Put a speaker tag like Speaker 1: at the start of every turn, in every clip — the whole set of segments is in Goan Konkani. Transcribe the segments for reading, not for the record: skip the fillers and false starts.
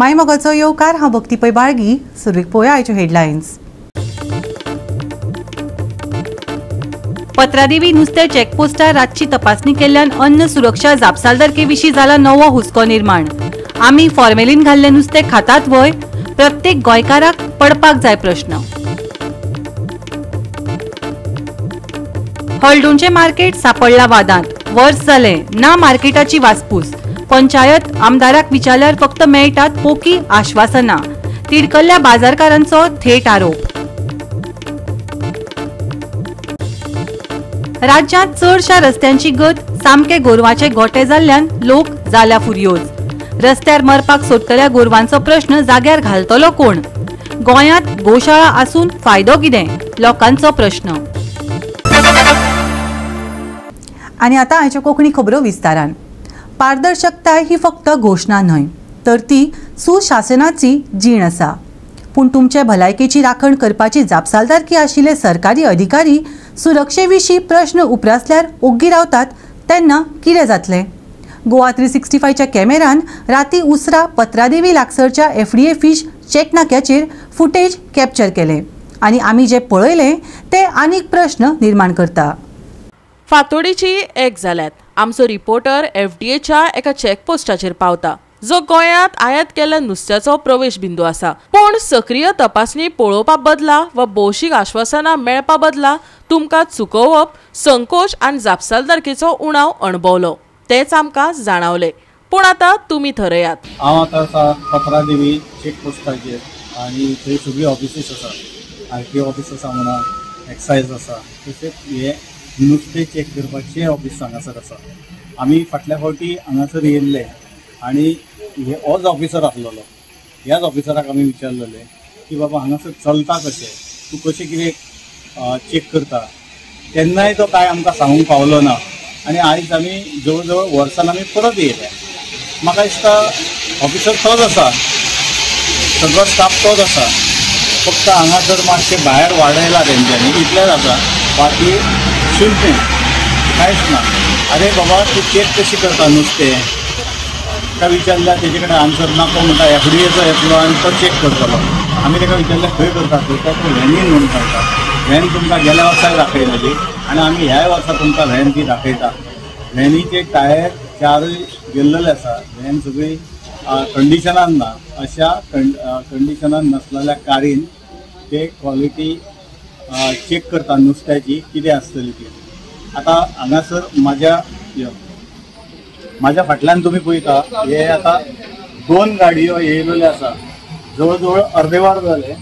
Speaker 1: मायमोगाचो येवकार. हांव भक्ती पै बाळगी. सुरवेक पळोवया आयच्यो हेडलायन्स. पत्रादेवी नुस्तें चेकपोस्टार रातची तपासणी केल्ल्यान अन्न सुरक्षा जापसालदारके विशीं जाला नवो हुस्को निर्माण. आमी फॉर्मेलीन घाल्लें नुस्तें खातात व्हय? प्रत्येक गोंयकाराक पडपाक जाय प्रश्न. हळदोणचें मार्केट सापडला वादांत. वर्स जालें ना मार्केटाची वासपूस. पंचायत आमदाराक विचारल्यार फक्त मेळटात पोकी आश्वासनां. तिडकल्ल्या बाजारकारांचो थेट आरोप. राज्यांत चडशा रस्त्यांची गत सामके गोरवाचे गोटे जाल्ल्यान लोक जाल्या फुर्योज. रस्त्यार मरपाक सोदतल्या गोरवांचो प्रश्न जाग्यार घालतलो कोण? गोंयांत गोशाळा आसून फायदो कितें? लोकांचो प्रश्न. आनी आतां आयच्यो कोंकणी खबरो विस्तारान. पारदर्शकताय ही फक्त घोशणा न्हय तर ती सुशासनाची जीण आसा. पूण तुमचे भलायकेची राखण करपाची जापसालदारकी आशिल्ले सरकारी अधिकारी सुरक्षे विशीं प्रश्न उप्रासल्यार ओग्गी रावतात तेन्ना कितें जातलें? गोवा 365च्या कॅमेरान राती उसरा पत्रादेवी लागसरच्या FDA fish check नाक्याचेर फुटेज कॅप्चर केलें आनी आमी जे पळयलें ते आनीक प्रश्न निर्माण करता.
Speaker 2: फातोडीची एक जाल्यात आमचो रिपोर्टर FDAच्या एका चेकपोस्टाचेर पावता, जो गोंयांत आयात केल्ल्या नुस्त्याचो प्रवेश बिंदू आसा. पूण सक्रीय तपासणी पळोवपा बदला वा भौशीक आश्वासनां मेळपा बदला तुमकां चुकोवप, संकोच आनी जापसालदारकेचो उणाव अणभवलो, तेच आमकां जाणावले. पूण आतां तुमी थरयात.
Speaker 3: हांव आतां आसा पत्रादेवी चेकपोस्टाचेर आनी थंय सगळी ऑफिसीस आसा. RTO office आसा म्हणा, एक्सायज आसा, तशेंच हे नुस्तें चॅक करपाचें ऑफिस हांगासर आसा. आमी फाटल्या फावटी हांगासर येयल्ले आनी हे होच ऑफिसर आसलेलो. ह्याच ऑफिसराक आमी विचारलेले की बाबा हांगासर चलता कशें, तूं कशें कितें चॅक करता. तेन्नाय तो कांय आमकां सांगूंक पावलो ना आनी आयज आमी जवळ जवळ वर्सान आमी परत येयले. म्हाका दिसता ऑफिसर तोच आसा, सगळो स्टाफ तोच आसा, फक्त हांगासर मातशें भायर वाडयला तेंच्यांनी इतलेंच आसा, बाकी शुन्य, कांयच ना. अरे बाबा तूं चॅक कशी करता नुस्तें ताका विचारल्यार तेजे कडेन आन्सर ना. तो म्हणटा FDAचो येतलो आनी तो चॅक करतलो. आमी ताका विचारल्यार खंय करता तो, तो व्हॅनीन म्हणून सांगता. व्हॅन तुमकां गेल्या वर्साय दाखयलेली आनी आमी ह्याय वर्सा तुमकां व्हॅन ती दाखयता. व्हॅनीचे टायर चारूय गेल्लेले आसा. व्हॅन सगळी कंडिशनान ना. अशा कंडिशनान नासलेल्या कारीन ते क्वॉलिटी चॅक करता नुस्त्याची कितें आसतली ती. आतां हांगासर म्हाज्या फाटल्यान तुमी पळयता हे आतां दोन गाडयो येयलेल्यो आसा. जवळ जवळ अर्दे वर जालें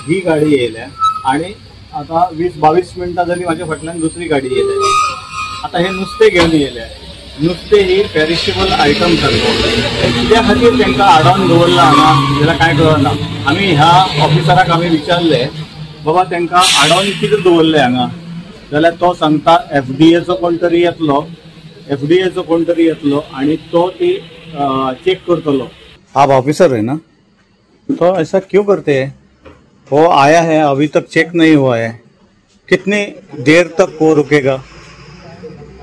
Speaker 3: ही गाडी येयल्या आनी आतां 20-22 मिनटां जालीं म्हाज्या फाटल्यान दुसरी गाडी येयल्या. आतां हे नुस्तें घेवन येयले. नुस्तें ही पेरिशेबल आयटम सारको, कित्या खातीर तांकां आडावन दवरलां हांगा जाल्यार कांय कळना. आमी ह्या ऑफिसराक आमी विचारले बाबा तांकां आडावन कितें दवरलें हांगा, जाल्यार तो सांगता FDAचो कोण तरी येतलो, FDAचो कोण तरी येतलो आनी तो ती चेक करतलो. आप ऑफिसर है ना, तो ऐसा क्यों करते हैं? वो आया है अभी तक चेक नहीं हुआ है, कितनी देर तक वो रुकेगा?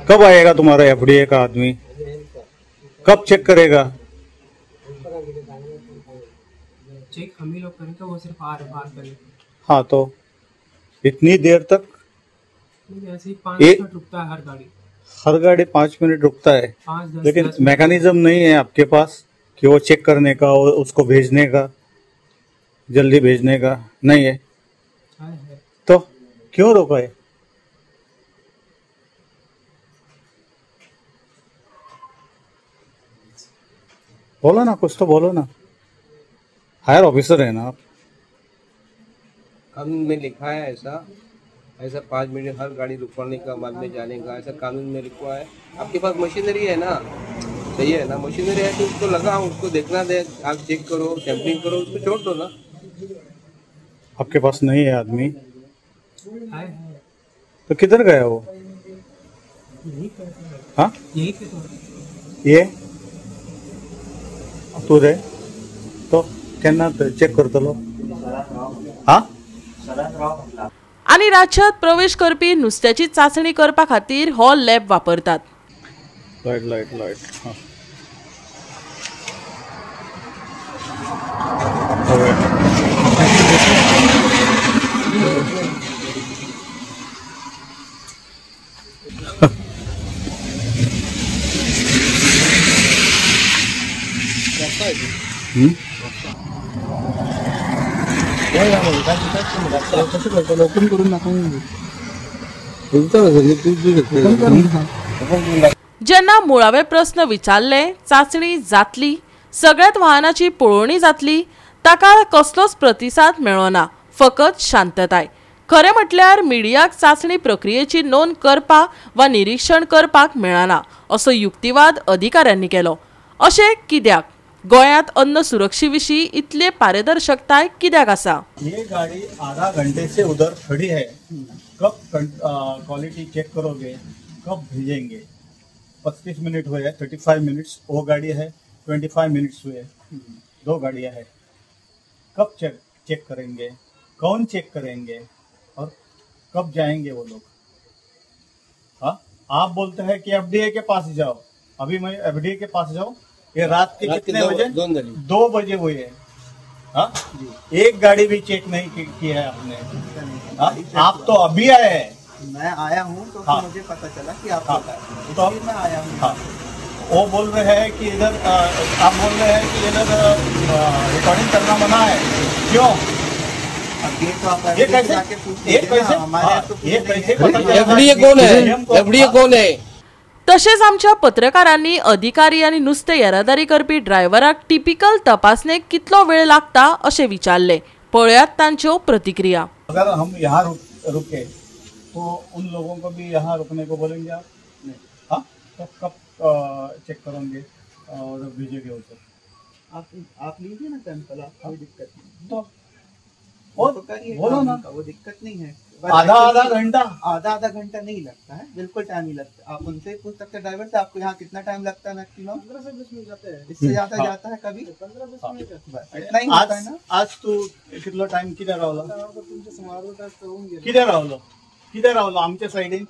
Speaker 3: कब आएगा तुम्हारा FDA का आदमी? कब चेक करेगा?
Speaker 4: चेक हम ही लोग करेंगे, वो सिर्फ are बात करेंगे.
Speaker 3: हाँ, तो इतनी देर तक
Speaker 4: ऐसे ही 5 मिनट रुकता है हर गाड़ी.
Speaker 3: हर गाड़ी 5 मिनट रुकता है, लेकिन मैकेनिज्म नहीं है आपके पास कि वो चेक करने का और उसको भेजने का, जल्दी भेजने का नहीं है, तो क्यों रोका है? बोलो ना, कुछ तो बोलो ना. हायर ऑफिसर है ना आप.
Speaker 5: कानून में लिखा है ऐसा ऐसा 5 मिनट हर गाड़ी रुकवाने का, बाद में जाने का, ऐसा कानून में लिखा है. आपके पास मशीनरी है ना, सही है ना, मशीनरी है तो उसको लगाओ, उसको देखना दे, आप चेक करो, सैम्पलिंग करो, उसको छोड़ दो ना.
Speaker 3: आपके पास नहीं है आदमी तो किधर गया वो? हाँ, ये तूं रे तो केन्ना चेक करतलो? हाँ,
Speaker 2: आनी राज्यात प्रवेश करपी नुस्त्याची चाचणी करपा खातीर हो लॅब वापरतात.
Speaker 3: Light light light.
Speaker 2: जेन्ना मुळावे प्रस्न विचारले, चांचणी जातली, सगळ्यात वाहनाची पळोवणी जातली, ताका कसलोच प्रतिसाद मेळना, फकत शांतताय. खरें म्हटल्यार मिडियाक चांचणी प्रक्रियेची नोंद करपाक वा निरीक्षण करपाक मेळना असो युक्तिवाद अधिकाऱ्यांनी केलो. अशें कित्याक? गोंयांत अन्न सुरक्षे विशीं इतले पारदर्शकताय कित्याक आसा?
Speaker 3: ये गाड़ी आधा घंटे से उधर खड़ी है, कब क्वालिटी चेक करोगे, कब भेजेंगे? 25 मिनट हुए, 35 मिनट्स वो गाड़ी है, 25 मिनट्स हुए, दो गाड़ियां है। कब चेक करेंगे, कौन चेक करेंगे और कब जाएंगे वो लोग? हाँ, आप बोलते हैं कि एफडीए के पास जाओ। अभी मैं एफडीए के पास जाऊँ, ये रात के कितने बजे? 2 बजे हुए है। हाँ, एक गाड़ी भी चेक नहीं की है आपने। हाँ, आप तो अभी आए हैं।
Speaker 6: मैं आया हूँ तो
Speaker 3: हाँ।
Speaker 6: मुझे पता चला कि आप
Speaker 3: हाँ। तो
Speaker 6: मैं आया हूँ।
Speaker 3: हाँ, वो बोल रहे हैं कि इधर आप बोल रहे हैं कि इधर रिकॉर्डिंग करना मना है, क्यों?
Speaker 6: अब ये तो आप
Speaker 3: ये कैसे ये कैसे ये कैसे पता चला?
Speaker 5: एफडीए कौन है? एफडीए कौन है?
Speaker 2: तशेंच आमच्या पत्रकारांनी अधिकारी आनी नुस्तें येरादारी करपी ड्रायव्हराक टिपिकल तपासणेक कितलो वेळ लागता अशें विचारलें. पळयात तांच्यो प्रतिक्रिया.
Speaker 3: अगर हम यहाँ रुके तो उन लोगों को भी यहाँ रुकने को बोलेंगे आप? नहीं। हाँ, तो कब चेक करोगे और भेजेंगे उसे?
Speaker 6: आप लीजिए ना सैंपल, आप कोई दिक्कत नहीं।
Speaker 3: तो बोलो ना,
Speaker 6: वो दिक्कत नहीं है।
Speaker 3: आधा आधा घंटा,
Speaker 6: आधा आधा घंटा नहीं लगता है, बिल्कुल टाइम नहीं लगता। आप उनसे पूछ सकते हैं ड्राइवर से, आपको यहाँ कितना टाइम लगता है मैक्सिमम?
Speaker 4: 15 से 20 मिनट जाते हैं,
Speaker 6: इससे ज्यादा जाता है कभी?
Speaker 4: 15-20 मिनट
Speaker 6: बस इतना ही होता है ना।
Speaker 3: आज तू कितलो टाइम कित्याक रावलो?
Speaker 4: कित्याक
Speaker 3: रावलो? कित्याक रावलो? आमच्या सायडीन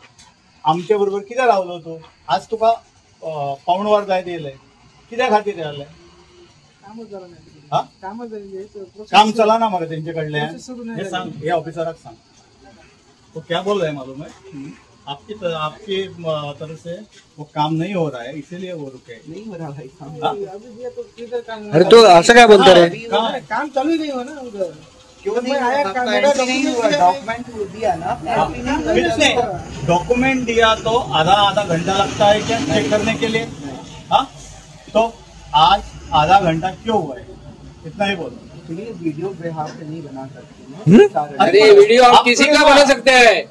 Speaker 3: आमच्या बरोबर कित्याक रावलो तू? आज तुका 3.75 वर जायत येयलें, कित्या खातीर येयलें? काम चला ना मरे तेंचे कडल्यान. हे सांग, हे ऑफिसराक सांग. तो क्या बोल रहे हैं मालूम है? आपकी आपकी तरफ से वो काम नहीं हो रहा है, इसीलिए वो रुके.
Speaker 6: नहीं हो रहा भाई काम।
Speaker 5: अरे तो ऐसा क्या बोलते रहे?
Speaker 4: काम चालू ही नहीं हो ना उधर।
Speaker 6: क्यों नहीं आया? नहीं हुआ, डॉक्यूमेंट दिया ना
Speaker 3: किसने? डॉक्यूमेंट दिया तो आधा आधा घंटा लगता है क्या चेक करने के लिए? हाँ, तो आज आधा घंटा क्यों हुआ है, इतना ही बोलो।
Speaker 6: वीडियो बिहार से नहीं बना सकते।
Speaker 5: अरे वीडियो आप किसी का बना सकते हैं।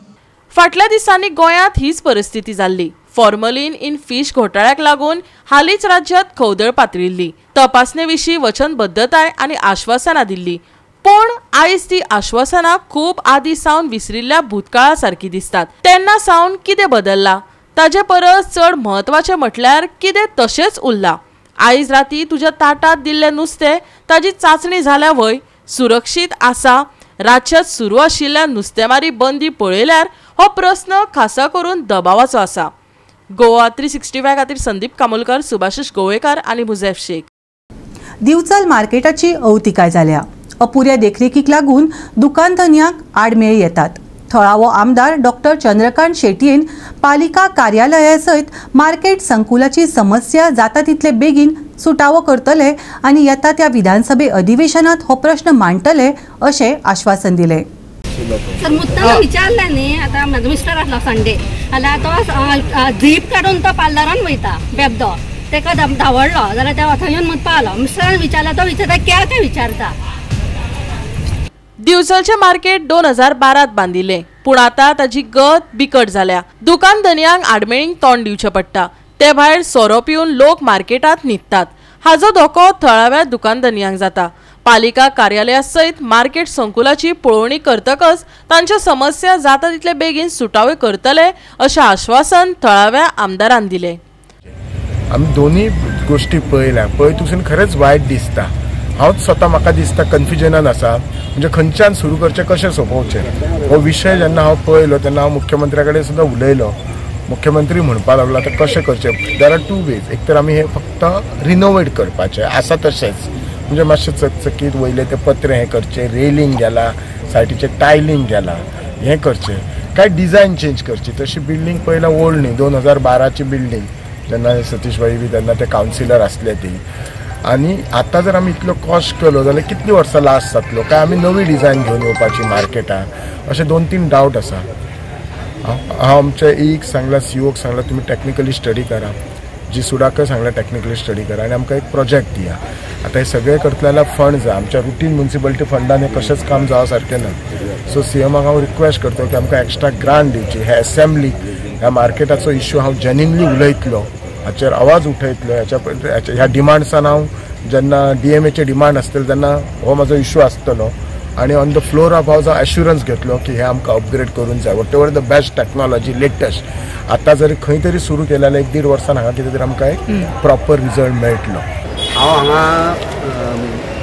Speaker 2: फाटल्या दिसांनी गोंयांत हीच परिस्थिती जाल्ली. फॉर्मलिन इन फिश घोटाळ्याक लागून हालींच राज्यांत खवदळ पातळिल्ली. तपासणे विशीं वचनबद्धताय आनी आश्वासनां दिल्ली, पूण आयज ती आश्वासनां खूब आदीं सावन विसरिल्ल्या भूतकाळा सारकी दिसतात. तेन्ना सावन कितें बदल्लां ताजे परस चड म्हत्वाचें म्हटल्यार कितें तशेंच उरलां. आयज राती तुज्या ताटांत दिल्लें नुस्तें ताजी चांचणी जाल्या व्हय, सुरक्षीत आसा? राज्यांत सुरू आशिल्ल्या नुस्तेमारी बंदी पळयल्यार हो प्रस्न खासा करून दबावाचो आसा. गोवा 365 खातीर संदीप कामोलकर, सुभाषिश गोवेकार आनी मुझेफ शेख.
Speaker 1: दिवचल मार्केटाची अवतिकाय जाल्या. अपुऱ्या देखरेखीक लागून दुकानधनयांक आडमेळी येतात. थळावो आमदार डॉक्टर चंद्रकांत शेटयेन पालिका कार्यालया सयत मार्केट संकुलाची समस्या जाता तितले बेगीन सुटावो करतले आनी येता त्या विधानसभे अधिवेशनात हो प्रश्न मांडटले अशें आश्वासन दिलें.
Speaker 7: सर मुद्दाम विचारलें न्ही, आतां म्हजो मिस्टर आसलो संडे जाल्यार तो झीप काडून तो पार्लरान वयता बेबदो, तेका धांवडलो जाल्यार त्या थंय येवन मुतपा आलो. मिस्टरान विचारलें, तो विचारता क्या काय विचारता.
Speaker 2: दिवचलचें मार्केट 2012 बांदिल्लें, पूण आतां ताजी गत बिकट जाल्या. दुकान धनयांक आडमेळींक तोंड दिवचें पडटा. ते भायर सोरो पिवन लोक मार्केटांत न्हिदतात, हाजो धोको थळाव्या दुकानधनयांक जाता. पालिका कार्यालया सयत मार्केट संकुलाची पळोवणी करतकच तांच्यो समस्या जाता तितले बेगीन सुटाव्यो करतले अशें आश्वासन थळाव्या आमदारान दिलें.
Speaker 8: आमी दोनूय गोश्टी पळयल्या, पळयतसून खरेंच वायट दिसता. हांव स्वता म्हाका दिसता कन्फ्युजनान आसा, म्हणजे खंयच्यान सुरू करचें, कशें सोंपोवचें हो विशय. जेन्ना हांव पळयलो तेन्ना हांव मुख्यमंत्र्या कडेन सुद्दां उलयलो. मुख्यमंत्री म्हणपाक लागलो आतां कशें करचें. There are two ways. एक तर आमी हें फक्त रिनोवेट करपाचें आसा तशेंच, म्हणजे मातशें चकचकीत वयले ते पत्रे हें करचें, रेलिंग गेला, सायटीचें टायलिंग गेला हें करचें, काय डिझायन चेंज करची. तशी बिल्डींग पयला ओल्ड न्ही, 2012ची बिल्डींग जेन्ना सतीश भाई बी तेन्ना ते कावन्सिलर आसले ती. आनी आतां जर आमी इतलो कॉस्ट केलो जाल्यार कितलीं वर्सां लास्ट जातलो, काय आमी नवी डिझायन घेवन येवपाची मार्केटान, अशे 2-3 डावट आसा. हांव आमच्या एक सांगला, सीओक सांगला तुमी टॅक्निकली स्टडी करा, जी सुडाकय सांगला टॅक्निकली स्टडी करा आनी आमकां एक प्रोजेक्ट दिया. आतां हे सगळें करतले जाल्यार फंड जाय, आमच्या रुटीन म्युनिसिपलिटी फंडान हें कशेंच काम जावं सारकें ना. सो सीएमाक हांव रिक्वेस्ट करता की आमकां एक्स्ट्रा ग्रांट दिवची. हे एसेंब्ली ह्या मार्केटाचो इश्यू हांव जेन्युनली उलयतलो, हाचेर आवाज उठयतलो. ह्या ह्या डिमांड्सान हांव जेन्ना डीएमएचे डिमांड आसतले तेन्ना हो म्हाजो इश्यू आसतलो आनी ऑन the floor ऑफ हांव एश्युरन्स घेतलो की हे आमकां अपग्रेड करून जाय, whatever the best technology latest. आतां जरी खंय तरी सुरू केलें जाल्यार 1-1.5 वर्सान हांगा कितें तरी आमकां एक प्रॉपर रिजल्ट मेळटलो.
Speaker 9: हांव हांगा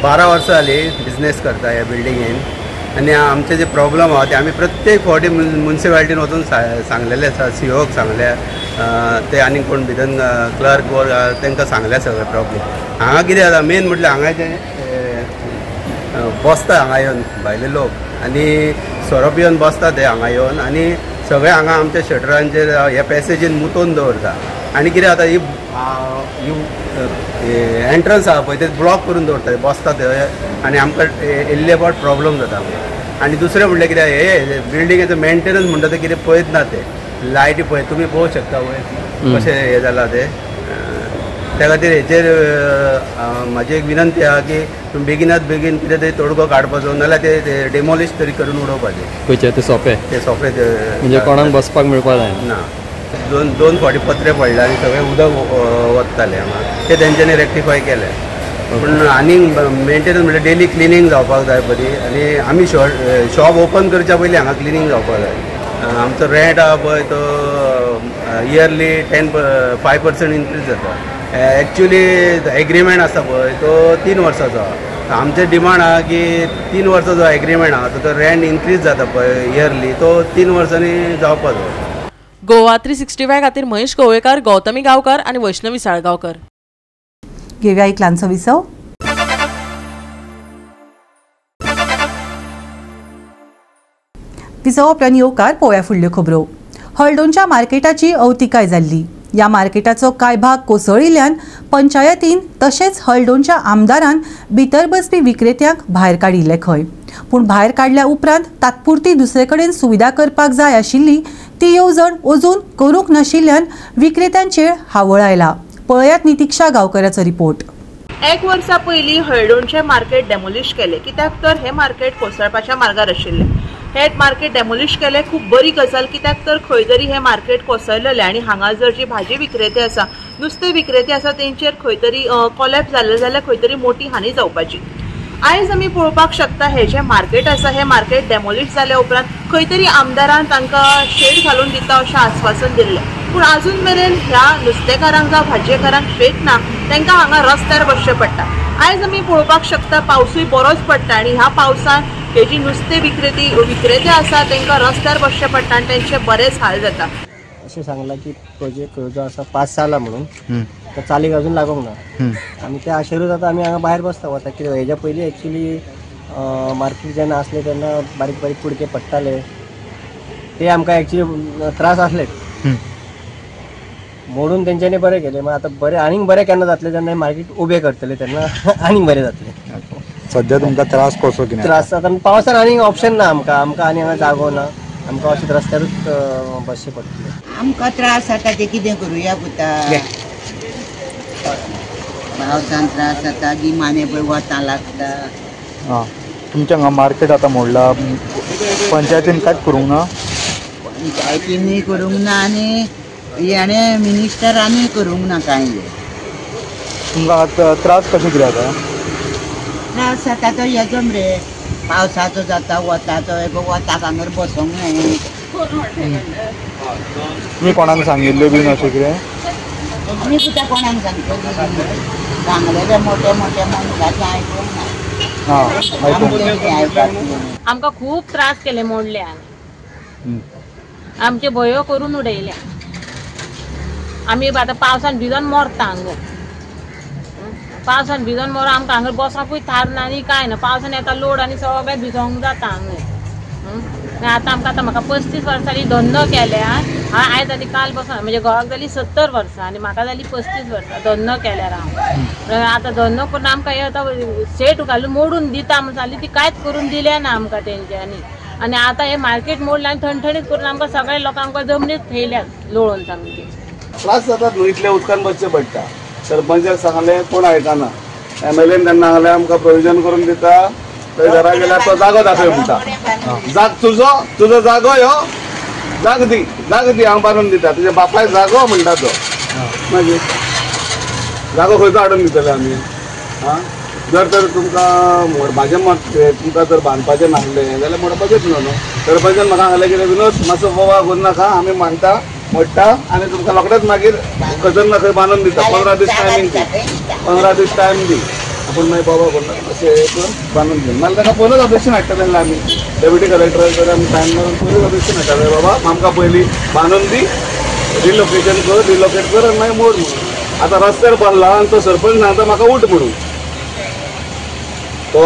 Speaker 9: 12 वर्सां जालीं बिजनेस करता ह्या बिल्डिंगेन आनी आमचे जे प्रॉब्लम आहा ते आमी प्रत्येक फावटी म्युनिसिपालिटीन वचून सांगलेले आसा, सीओक सांगल्या, ते आनी कोण भितर क्लर्क वर तांकां सांगल्या सगळे प्रॉब्लम. हांगा कितें जाता मेन म्हटल्यार हांगा जे बसता हांगा येवन भायले लोक आनी सोरो पिवन बसता ते हांगा येवन आनी सगळे हांगा आमच्या शटरांचेर ह्या पॅसेजीन मुतोवन दवरता. आनी कितें जाता ही एंट्रन्स आहा पळय ते ब्लॉक करून दवरता, बसता ते आनी आमकां इल्ले फावट प्रॉब्लम जाता. आनी दुसरें म्हणल्यार कितें हे बिल्डिंगेचो मेंटेनन्स म्हणटा ते कितें पळयत ना, ते लायटी पळय तुमी पळोवंक शकता वयर कशें हें जालां तें. त्या खातीर हेचेर म्हाजी एक विनंती आहा की तुमी बेगिनात बेगीन कितें तरी तोडगो काडपाचो, नाजाल्यार ते डेमोलिश तरी करून उडोवपाचें.
Speaker 10: खंयचे ते सोपे,
Speaker 9: ते सोपे
Speaker 10: म्हणजे कोणाक बसपाक मेळपाक जायना
Speaker 9: ना. दोन फावटी पत्रे पडले आनी सगळें उदक वतालें हांगा, ते तेंच्यांनी रेक्टिफाय केलें. पूण आनी मेंटेनन्स म्हणल्यार डेली क्लिनींग जावपाक जाय बरी आनी आमी शॉप ओपन करच्या पयलीं हांगा क्लिनींग जावपाक जाय. आमचो रेंट आहा पळय तो इयरली 5% इन्क्रीज जाता. एक्चुली एग्रीमेंट आसा पळय तो 3 वर्साचो आहा. आमचें डिमांड आहा की 3 वर्साचो एग्रीमेंट आहा तो रेंट इन्क्रीज जाता पळय इयरली तो 3 वर्सांनी जावपाचो.
Speaker 2: गोवा 365 खातीर महेश गोवेकर, गौतमी गांवकर आनी वैष्णवी साळगांवकर.
Speaker 1: घेवया एक ल्हानसो विसव. विसव उपरांत येवकार पळोवया फुडल्यो खबरो. हळदोणच्या मार्केटाची अवतिकाय जाल्ली. ह्या मार्केटाचो कांय भाग कोसळिल्ल्यान पंचायतीन तशेंच हळदोणच्या आमदारान भितर बसपी विक्रेत्यांक भायर काडिल्ले खंय. पूण भायर काडल्या उपरांत तात्पुरती दुसरे कडेन सुविधा करपाक जाय आशिल्ली ती येवजण अजून करूंक नाशिल्ल्यान विक्रेत्यांचेर हावळ आयला. पळयात नितिक्षा गांवकराचो रिपोर्ट.
Speaker 2: 1 वर्सा पयलीं हळदोणचें मार्केट डेमोलिश केलें, कित्याक तर हें मार्केट कोसळपाच्या मार्गार आशिल्लें. हें मार्केट डेमोलिश केलें खूब बरी गजाल, कित्याक तर खंय तरी हें मार्केट कोसळलेलें आनी हांगा जर जी भाजी विक्रेते आसा, नुस्तें विक्रेते आसा तेंचेर खंय तरी कोलॅप्स जालें जाल्यार खंय तरी मोठी हानी जावपाची. आयज आमी पळोवपाक शकता हे जें मार्केट आसा हें मार्केट डेमोलिश जाल्या उपरांत खंय तरी आमदारान तांकां शेड घालून दिता अशें आस्वासन दिल्लें, पूण आजून मेरेन ह्या नुस्तेकारांक जावं भाजयेकारांक शेत ना, तांकां हांगा रस्त्यार बसचें पडटा. आयज आमी पळोवपाक शकता पावसूय बरोच पडटा आनी ह्या पावसान हे जी नुस्तें विक्रेते आसा तांकां रस्त्यार बसचें पडटा आनी तेंचे बरेच हाल जाता.
Speaker 11: अशें सांगलां की प्रोजेक्ट जो आसा पास जाला म्हणून तो चालीक अजून लागूंक ना आनी त्या आशेरूच आतां आमी हांगा भायर बसता वता. कित्याक हेज्या पयलीं एक्चुली मार्केट जेन्ना आसलें तेन्ना बारीक बारीक कुडके पडटाले, ते आमकां एक्चुली त्रास आसले मोडून तेंच्यांनी बरें केलें. मागीर आतां बरें आनीक बरें केन्ना जातलें जेन्ना मार्केट उबें करतले तेन्ना आनीक बरें जातलें.
Speaker 12: सद्या तुमकां त्रास कसो कितें?
Speaker 11: त्रास जाता पावसान आनीक ऑप्शन ना आमकां, आमकां आनी हांगा जागो ना, आमकां अशें रस्त्यारूच बसचें पडटलें.
Speaker 13: आमकां त्रास जाता ते कितें करुया पुता, पावसान त्रास जाता, गिमाने पळय वतां लागता.
Speaker 12: आं, तुमच्या हांगा मार्केट आतां मोडला, पंचायतीन कांयच करूंक ना?
Speaker 13: पंचायतीनूय करूंक ना आनी हेणें मिनिस्टरानूय करूंक ना कांय.
Speaker 12: तुमकां आतां त्रास कशें कितें जाता?
Speaker 13: त्रास जाता तो हेजो मरे पावसाचो जाता, वताचो, वताक हांगर बसोंक मेळना.
Speaker 12: तुमी कोणाक सांगिल्लें बीन अशें कितें?
Speaker 13: आमी पुता कोणाक सांगतलीं, सांगलेले मोठे मोठे मनशाचें आयकूंक ना.
Speaker 7: आमकां खूब त्रास केले मोडल्यान, आमचे भंयो करून उडयल्या. आमी आतां पावसान भिजोन मरता हांगा.
Speaker 14: पावसान भिजोन मरो आमकां हांगा बसोंकूय थार ना आनी कांय ना. पावसान येता लोड आनी सगळें भिजोंक जाता हांगा. आतां आमकां आतां म्हाका 35 वर्सांनी धंदो केल्यार हांव आयज आनी काल बसना. म्हणजे घोवाक जाली 70 वर्सां आनी म्हाका जाली 35 वर्सां धंदो केल्यार हांव. आतां धंदो करून आमकां हे आतां शेट घालून मोडून दिता म्हूण सांगली, ती कांयच करून दिलें ना आमकां तेंच्यांनी. आनी आतां हे मार्केट मोडलें आनी ठणठणीत करून आमकां सगळ्या लोकांक जमनीत थेयल्यात लोळून सामकी.
Speaker 15: त्रास जातात न्हू, इतल्या उदकान बसचें पडटा. सरपंचाक सांगलें कोण आयकना, एमएलएन तेन्ना सांगलें आमकां प्रोविजन करून दिता, थंय घरा गेल्यार तो जागो दाखय म्हणटा. जाग तुजो, तुजो जागो ह्यो, जाग दी, जाग दी, हांव बांदून दिता. तुज्या बापाय जागो म्हणटा तो. मागीर जागो खंयचो हाडून दितले आमी? आं, जर तर तुमकां म्हाजें मत तुमकां जर बांदपाचें नासलें जाल्यार मोडपाचेंच न्हू न्हू. सरपंचान म्हाका सांगलें कितें, विनोद मातसो बोवाळ करूं नाका, आमी मांडटा मोडटा आनी तुमकां रोखडेच मागीर खंयसर ना खंय बांदून दिता. 15 दीस टायमींग दी, 15 दीस टायम दी. आपूण मागीर बाबा करून अशें हें करून बांदून दी. नाल्यार ताका पयलोच ऑब्जेक्शन हाडटले जाल्यार आमी डेप्युटी कलेक्टर कडेन आमी सायन मारून पयलोच ऑब्जेक्शन हाडटले, बाबा आमकां पयलीं बांदून दी, रिलोकेशन कर, रिलोकेट कर आनी मागीर मोड म्हणून. आतां रस्त्यार बांदला आनी तो सरपंच सांगता म्हाका उठ म्हणून. तो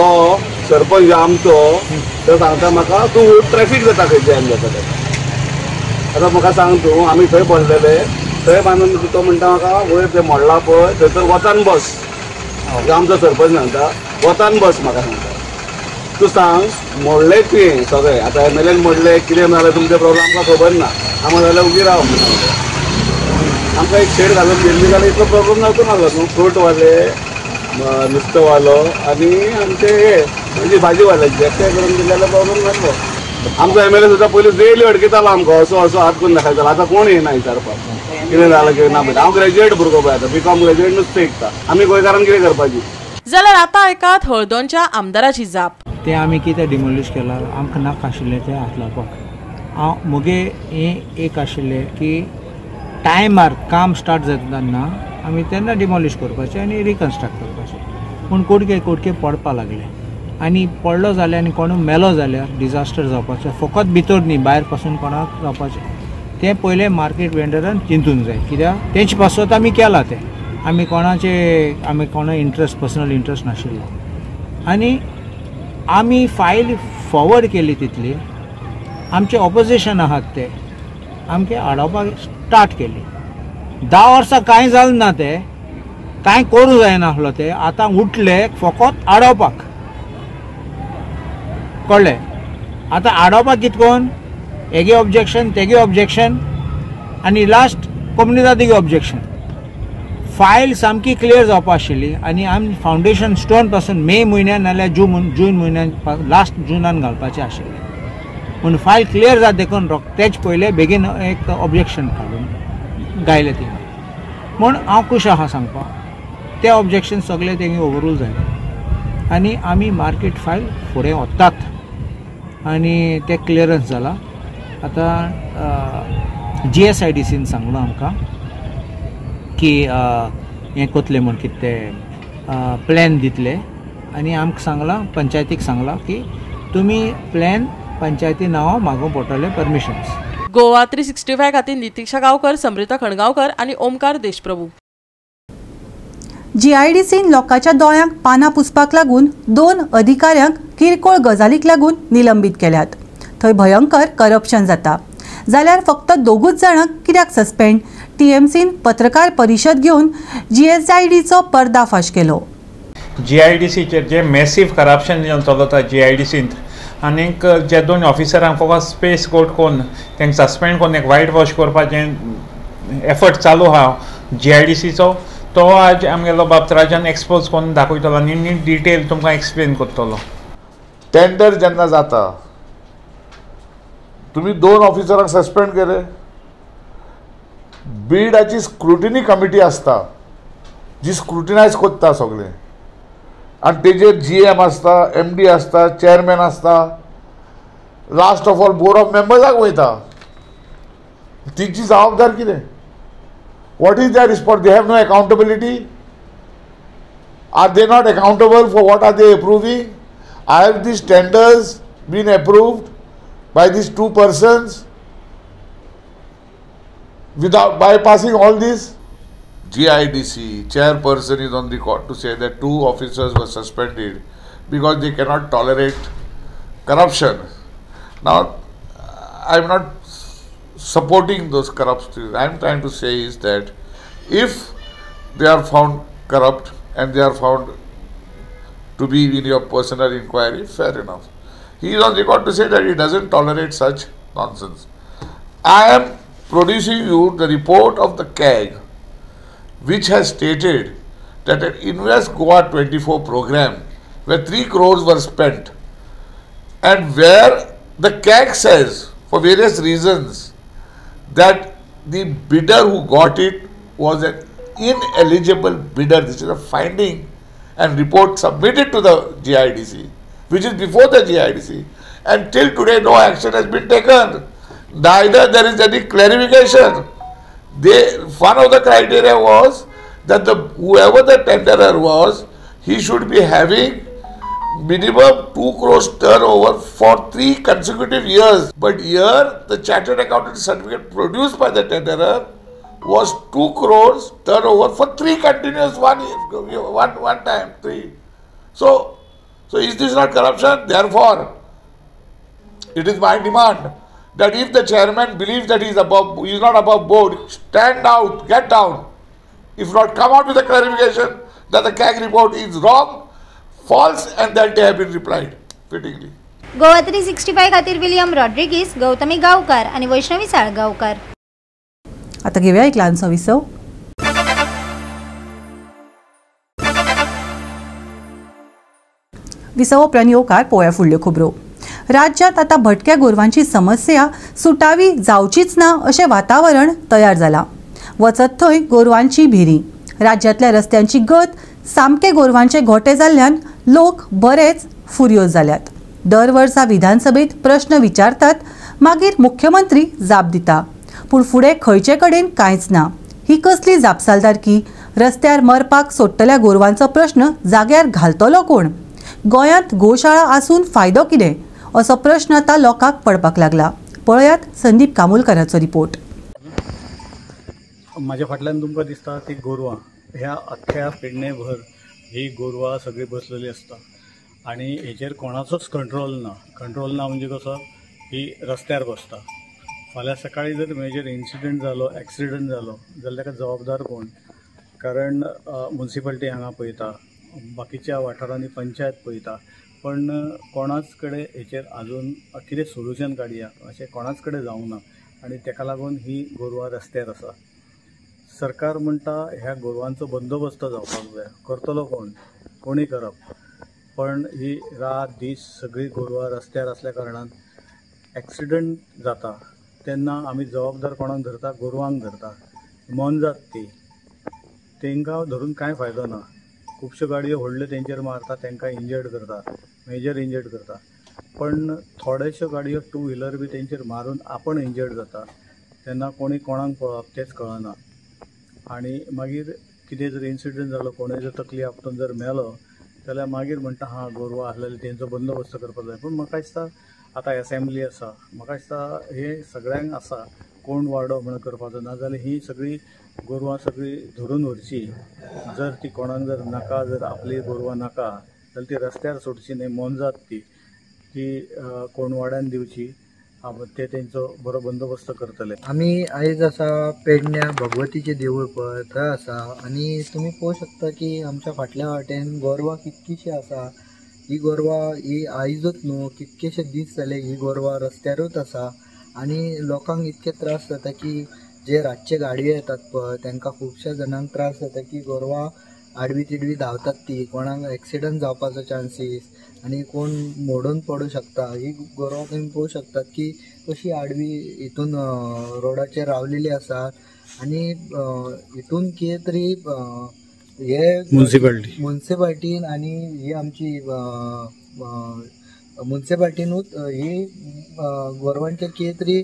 Speaker 15: सरपंच आमचो तो सांगता म्हाका तूं उठ, ट्रॅफीक जाता खंय जॅम जाता तेका. आतां म्हाका सांग तूं, आमी थंय बसलेले, थंय बांदून तो म्हणटा म्हाका वयर तें मोडला पळय थंयसर वतान बस. आमचो सरपंच सांगता वतान बस म्हाका सांगता. तूं सांग मोडलें तुवें सगळें, आतां एमएलएन मोडलें कितें जालें तुमचें प्रॉब्लम आमकां खबर ना, आमकां जाल्यार उगी राव म्हणून सांगता. आमकां एक शेड घालून दिल्ली जाल्यार इतलो प्रॉब्लम जावचो नासलो न्हू. फ्रूटवाले, नुस्तेवालो आनी आमचे हे म्हणजे भाजीवाल्याचे एकठांय करून दिले जाल्यार प्रॉब्लम जातलो. आमचो एमएलए सुद्दां पयलीं डेली अडकितालो आमकां, असो असो हात करून दाखयतालो. आतां कोण येना विचारपाक कितें जालां कितें ना. हांव ग्रॅज्युएट भुरगो पळय, आतां बीकॉम ग्रॅज्युएट, नुस्तें विकता. आमी गोंयकारान कितें करपाची?
Speaker 2: जाल्यार आतां आयकात हळदोणच्या आमदाराची जाप.
Speaker 16: तें आमी कितें डिमोलिश केलां, आमकां नाका आशिल्लें तें हात लावपाक. हांव म्हगे हें एक आशिल्लें की टायमार काम स्टार्ट जाता तेन्ना आमी तेन्ना डिमोलिश करपाचें आनी रिकन्स्ट्रक्ट करपाचें. पूण कुडके कुडके पडपा लागले आनी पडलो जाल्यार आनी कोणूय मेलो जाल्यार डिजास्टर जावपाचें. फकत भितर न्ही, भायर पासून कोणाक जावपाचें. तें पयलें मार्केट वेंडरान चिंतूंक जाय, कित्याक तेंचे पासत आमी केलां तें. आमी कोणाचे, आमी कोणा इंट्रस्ट, पर्सनल इंट्रस्ट नाशिल्लो. आनी आमी फायल फॉवर्ड केली तितली, आमचे ऑपोजिशन आहात ते आमके आडावपाक स्टार्ट केली. 10 वर्सां कांय जालें ना, तें कांय करूं जायनासलो तें. आतां उठले फकत आडावपाक, कळ्ळें? आतां आडावपाक कितकोन हेगे ऑब्जेक्शन, तेगे ऑब्जेक्शन आनी लास्ट कोमुनिदादीगे ऑब्जेक्शन. फायल सामकी क्लियर जावपा आशिल्ली आनी आमी फावंडेशन स्टोन पासून मे म्हयन्यान नाल्यार जून म्हयन्यान, लास्ट जुनान घालपाचें आशिल्लें. पूण फायल क्लियर जाता देखून रोखडेच पयलें बेगीन एक ऑब्जेक्शन काडून गायलें तिंगा. म्हूण हांव खूश आसा सांगपाक, तें ऑब्जेक्शन सगळें तेंगे ओवररूल जालें आनी आमी मार्केट फायल फुडें वतात आनी तें क्लियरन्स जालां. आतां GSIDCन सांगलां आमकां की हें कोतलें म्हूण कितें तें प्लॅन दितले आनी आमकां सांगलां, पंचायतीक सांगलां की तुमी प्लॅन पंचायती नांवां मागूंक पडटलें परमिशन्स.
Speaker 2: गोवा 365 खातीर नितिक्षा गांवकर, समृता खणगांवकर आनी ओमकार देशप्रभू.
Speaker 1: GIDCन लोकांच्या दोळ्यांक पानां पुसपाक लागून 2 अधिकाऱ्यांक किरकोळ गजालीक लागून निलंबीत केल्यात. थंय भयंकर करप्शन जाता जाल्यार फक्त 2 जाणांक कित्याक सस्पेंड? TMCन पत्रकार परिशद घेवन GSIDचो पर्दाफाश केलो.
Speaker 17: GIDCचेर जे मॅसीव करप्शन चलता GIDCंत आनीक जे 2 ऑफिसरांक फकत स्पेस कोट करून तांकां सस्पेंड करून एक वायट वॉश करपाचें एफर्ट चालू आहा GIDCचो, तो आज आमगेलो बाबतराजान एक्सपोज करून दाखयतलो आनी इन डिटेल तुमकां एक्सप्लेन करतलो.
Speaker 18: टेंडर जेन्ना जाता तुमी 2 ऑफिसरांक सस्पेंड केले, बीडाची स्क्रुटिनी कमिटी आसता जी स्क्रुटिनायज करता सगळें आनी तेजेर GM आसता, MD आसता, चेअरमॅन आसता, last of all board of मेंबर्साक वयता. तेंची जबाबदार कितें? What is their response? They have no accountability. Are they not accountable for what are they approving? Have these tenders been approved by these 2 persons without bypassing all this? GIDC chairperson is on record to say that 2 officers were suspended because they cannot tolerate corruption. Now, I am not supporting those corrupt things. I am trying to say is that if they are found corrupt and they are found to be in your personal inquiry, fair enough. He is on record to say that he doesn't tolerate such nonsense. I am producing you the report of the CAG, which has stated that an Invest Goa 24 program where 3 crores were spent and where the CAG says for various reasons that the bidder who got it was an ineligible bidder. This is a finding and report submitted to the GIDC, which is before the GIDC, and till today no action has been taken. Neither there is any clarification. One of the criteria was that whoever the tenderer was, he should be having minimum 2 crores turnover for 3 consecutive years. But here, the chartered accountant certificate produced by the tenderer was 2 crores turnover for 3 continuous 1 year, one time, 3. So is this not corruption? Therefore, it is my demand that if the chairman believes that he is not above board, stand out, get down. If not, come out with a clarification that the CAG report is wrong, false, and that they have been replied fittingly.
Speaker 19: Goa 365 खातीर विलियम रॉड्रिगीस, गौतमी गांवकार आनी वैष्णवी साळगांवकार.
Speaker 1: आता घेऊया एक ल्हानसो विसव. विसव उपरांत येवकार पळोवया फुडल्यो खबरो. राज्यात आता भटक्या गोरवांची समस्या सुटावी जावचीच ना अशें वातावरण तयार जालां. वचत थंय गोरवांची भिरी. राज्यांतल्या रस्त्यांची गत सामके गोरवांचे गोटे जाल्ल्यान लोक बरेच फुर्योज जाल्यात. दर वर्सा विधानसभेत प्रश्न विचारतात, मागीर मुख्यमंत्री जाप दिता, पूण फुडें खंयचे कडेन कांयच ना. ही कसली जापसालदारकी? रस्त्यार मरपाक सोडटल्या गोरवांचो प्रश्न जाग्यार घालतलो कोण? गोंयांत गोशाळा आसून फायदो कितें असो प्रश्न आतां लोकांक पडपाक लागला. पळयात संदीप कामुलकराचो रिपोर्ट.
Speaker 3: म्हाज्या फाटल्यान तुमकां दिसता ती गोरवां. ह्या अख्ख्या पेडणेभर ही गोरवां सगळीं बसलेली आसता आनी हेचेर कोणाचोच कंट्रोल ना. कंट्रोल ना म्हणजे कसो, ही रस्त्यार बसता. फाल्यां सकाळीं जर मेजर इन्सिडंट जालो, एक्सिडंट जालो जाल्यार ताका जबाबदार कोण? कारण मुन्सिपालिटी हांगा पळयता, बाकीच्या वाठारांनी पंचायत पळयता, पण कोणाच कडेन हेचेर आजून कितें सोल्युशन काडया अशें कोणाच कडेन जावंक ना आनी ताका लागून ही गोरवां रस्त्यार आसा. सरकार म्हणटा ह्या गोरवांचो बंदोबस्त जावपाक जाय, करतलो कोण? कोणी करप. पण ही रात दीस सगळीं गोरवां रस्त्यार आसल्या कारणान एक्सिडंट जाता तेन्ना आमी जबाबदार कोणाक धरता? गोरवांक धरता. मोनजात ती, तांकां धरून कांय फायदो ना. खुबश्यो गाडयो व्हडल्यो तेंचेर मारता, तांकां इंजर्ड करता, मेजर इंजर्ड करता. पण थोडेश्यो गाडयो टू व्हिलर बी तेंचेर मारून आपण इंजर्ड जाता तेन्ना कोणी कोणाक पळोवप तेंच कळना. आनी मागीर कितें जर इन्सिडंट जालो, कोणूय जर तकली आपटून जर मेलो जाल्यार मागीर म्हणटा हां गोरवां आसलेली तेंचो बंदोबस्त करपाक जाय. पूण म्हाका दिसता आतां एसेंब्ली आसा, म्हाका दिसता हें सगळ्यांक आसा कोण वाडो म्हणून करपाचो, नाजाल्यार ही सगळीं गोरवां सगळीं धरून व्हरची. जर ती कोणाक जर नाका, जर आपली गोरवां नाका जाल्यार ती रस्त्यार सोडची न्हय, मोनजात ती ती कोणवाड्यान दिवची, ते तेंचो बरो बंदोबस्त करतले.
Speaker 6: आमी आयज आसा पेडण्या भगवतीचें देवूळ पळय थंय आसा आनी तुमी पळोवंक शकता की आमच्या फाटल्या वाटेन गोरवां कितकीशीं आसा. ही गोरवां ही आयजूच न्हू, कितकेशे दीस जाले ही गोरवां रस्त्यारूच आसा आनी लोकांक इतके त्रास जाता की जे रातचे गाडयो येतात पळय तांकां खुबश्या जाणांक त्रास जाता की गोरवां आडवी तिडवी धांवतात, ती कोणाक एक्सिडंट जावपाचो चान्सीस आनी कोण मोडून पडूं शकता. ही गोरवां तुमी पळोवंक शकतात की कशी आडवी हितून रोडाचेर रावलेली आसा आनी हितून कितें तरी हे मुन्सिपालिटीन आनी ही आमची मुन्सिपालिटीनूच ही गोरवांचेर कितें तरी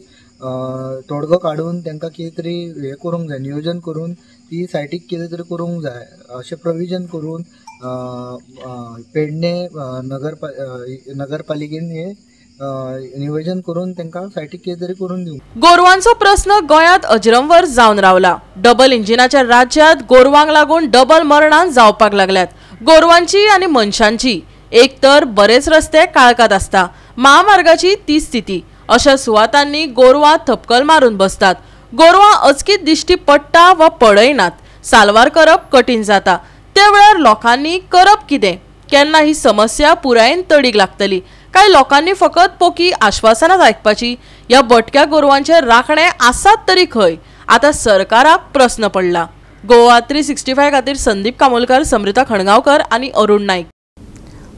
Speaker 6: तोडगो काडून तांकां कितें तरी हें करूंक जाय, नियोजन करून ती सायटीक कितें तरी करूंक जाय अशें प्रोविजन करून पेडणे नगरपालिकेन हे नियोजन करून तांकां सायटीक कितें तरी करून दिवं.
Speaker 2: गोरवांचो प्रस्न गोंयांत अजरंवर जावन रावला. डबल इंजिनाच्या राज्यांत गोरवांक लागून डबल मरणां जावपाक लागल्यात, गोरवांची आनी मनशांची. एक तर बरेच रस्ते काळखात आसता, महामार्गाची ती स्थिती. अशा सुवातांनी गोरवां थपकल मारून बसतात. गोरवां अचकीत दिश्टी पडटा वा पडयनात, साल्वार करप कठीण जाता. त्या वेळार लोकांनी करप कितें? केन्ना ही समस्या पुरायेन तडीक लागतली? कांय लोकांनी फकत पोकी आश्वासनाच आयकपाची? ह्या भटक्या गोरवांचे राखणे आसात तरी खंय? आतां सरकाराक प्रस्न पडला. गोवा 365 खातीर संदीप कामोलकर, समृता खणगांवकर आनी अरुण नाईक.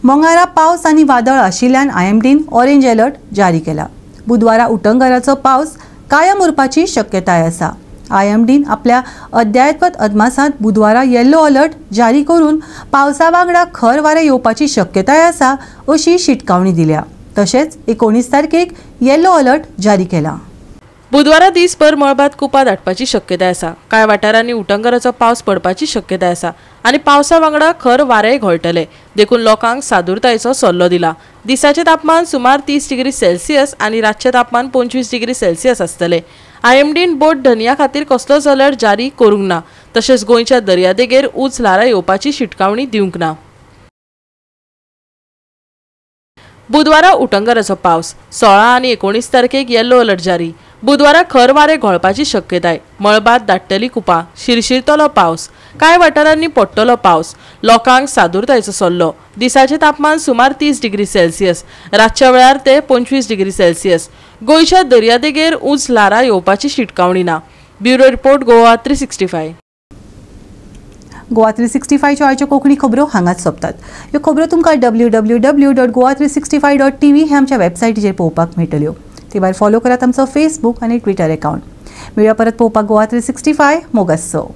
Speaker 1: मंगळारा पावस आनी वादळ आशिल्ल्यान आयएमडीन ऑरेंज अलर्ट जारी केला. बुधवारा उटंगाराचो पावस कायम उरपाची शक्यताय आसा. आयएमडीन आपल्या अद्यावत अदमासांत बुधवारा येल्लो अलर्ट जारी करून पावसा वांगडा खर वारें येवपाची शक्यताय आसा अशी शिटकावणी दिल्या. तशेंच 19 तारखेक येल्लो अलर्ट जारी केला.
Speaker 2: बुधवारा दीसभर मळबात कुपां दाटपाची शक्यताय आसा. कांय वाठारांनी उटंगाराचो पावस पडपाची शक्यताय आसा आनी पावसा वांगडा खर वारेंय घोळटले. देखून लोकांक सादुरतायेचो सल्लो दिला. दिसाचें तापमान सुमार 30 डिग्री सेल्सियस आनी रातचें तापमान 25 डिग्री सेल्सियस आसतलें. आयएमडीन बोट धनया खातीर कसलोच अलर्ट जारी करूंक ना. तशेंच गोंयच्या दर्यादेगेर ऊंच ल्हारां येवपाची शिटकावणी दिवंक ना. बुधवारा उटंगाराचो पावस. 16 आनी 19 तारखेक येल्लो अलर्ट जारी. बुधवारा खर वारें घोळपाची शक्यताय. मळबात दाट्टली कुपां, शिरशिरतलो पावस, कांय वाठारांनी पडटलो पावस. लोकांक सादुरतायेचो सल्लो. दिसाचें तापमान सुमार 30 डिग्री सेल्सियस, रातच्या वेळार ते 25 डिग्री सेल्सियस. गोंयच्या दर्यादेगेर ऊंच ल्हारां येवपाची शिटकावणी ना. Bureau report, Goa 365.
Speaker 1: Goa 365च्यो आयच्यो कोंकणी खबरो हांगाच सोंपतात. ह्यो खबरो तुमकां www.goa365.tv ह्या आमच्या वेबसायटीचेर पळोवपाक मेळटल्यो. ते भायर फॉलो करात आमचो फेसबूक आनी ट्विटर अकाउंट. मेळया परत पळोवपाक गोवा 365. मोगासो.